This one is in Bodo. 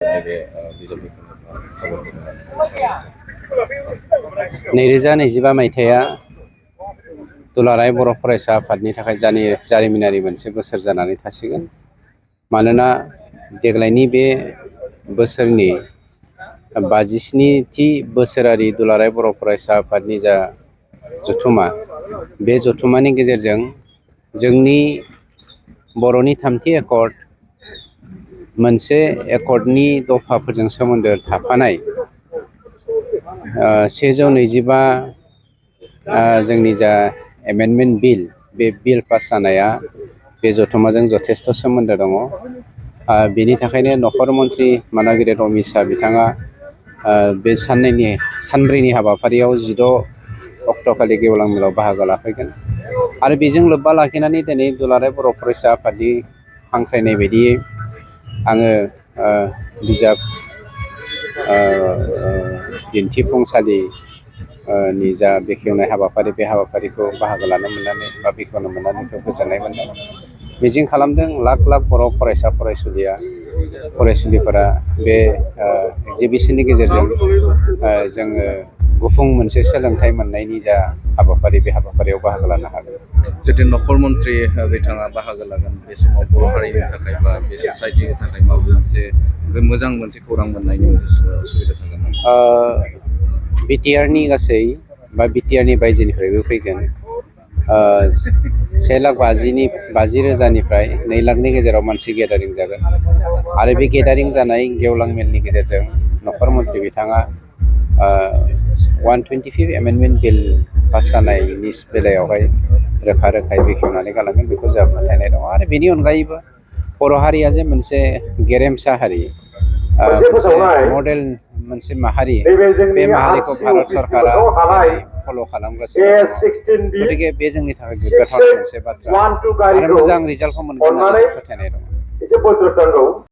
2025 मायथाइया दुलाराय बर' फरायसा आफादनि थाखाय जारिमिनारि मोनसे बोसोर जानानै थासिगोन। मानोना देग्लायनि बे बोसोरनि 57थि बोसोरारि दुलाराय बर' फरायसा आफादनि जा जथुमा, बे जथुमानि गेजेरजों जोंनि बर'नि 3थि एकर्ड, मोनसे एकर्डनि दफाफोरजों सोमोन्दो थाफानाय 125 जोंनि जा एमेन्डमेन्ट बिल, बे बिल पास जानाया बे जथुमाजों जथेस्थ सोमोन्दो दङ। बेनि थाखायनो नखर मन्त्रि मानागिरि रमिसा बिथाङा बे सानब्रैनि हाबाफारियाव 16 अक्ट'खालि गेवलां मेलाव बाहागो लाफैगोन। आरो बेजों लोब्बा लाखिनानै दिनै दुलाराय बर' फरायसा आफादनि हांख्रायनाय बायदियै आङो बिजाब दिन्थिफुंसालिनि जा बेखेवनाय हाबाफारि, बे हाबाफारिखौ बाहागो लानो मोननानै बा बेखेवनो मोननानै गोजोननाय मोनदों। मिजिं खालामदों लाख लाख बर' फरायसा फरायसुलिफोरा बे एगजिबिसननि गेजेरजों जोङो गुफुं मोनसे सोलोंथाइ मोननायनि जा हाबाफारि, बे हाबाफारियाव बाहागो लानो हागोन। जुदि नखर मन्त्रि बिथाङा बाहागो लागोन, बे समाव बर' हारिनि थाखाय बा बे ससाइटिनि थाखाय माबा मोनसे मोजां मोनसे खौरां मोननायनि मोनसे सुबिदा थागोन नामा? बिटिआरनि गासै बा बिटिआरनि बायजोनिफ्रायबो फैगोन 1,50,000निफ्राय 2 लाखनि गेजेराव मानसि गेदारिं जागोन। आरो बे गेदारिं जानाय गेवलां मेलनि गेजेरजों नखर मन्त्रि बिथाङा 125 एमेन्डमेन्ट बिल पास जानायनि बेलायावहाय रोखा रोखायै बेखेवनानै गालांगोन, बेखौ जोंहा फोथायनाय दङ। आरो बेनि अनगायैबो बर' हारिया जे मोनसे गेरेमसा हारि, मोनसे मडेल मोनसे माहारि, बे माहारिखौ भारत सरकारा फल' खालामगासिनो दङ। गतिके बे जोंनि थाखाय गोग्गाथाव मोनसे बाथ्रा आरो मोजां रिजाल्टखौ मोनगोन होननानै जों फोथायनाय दङ।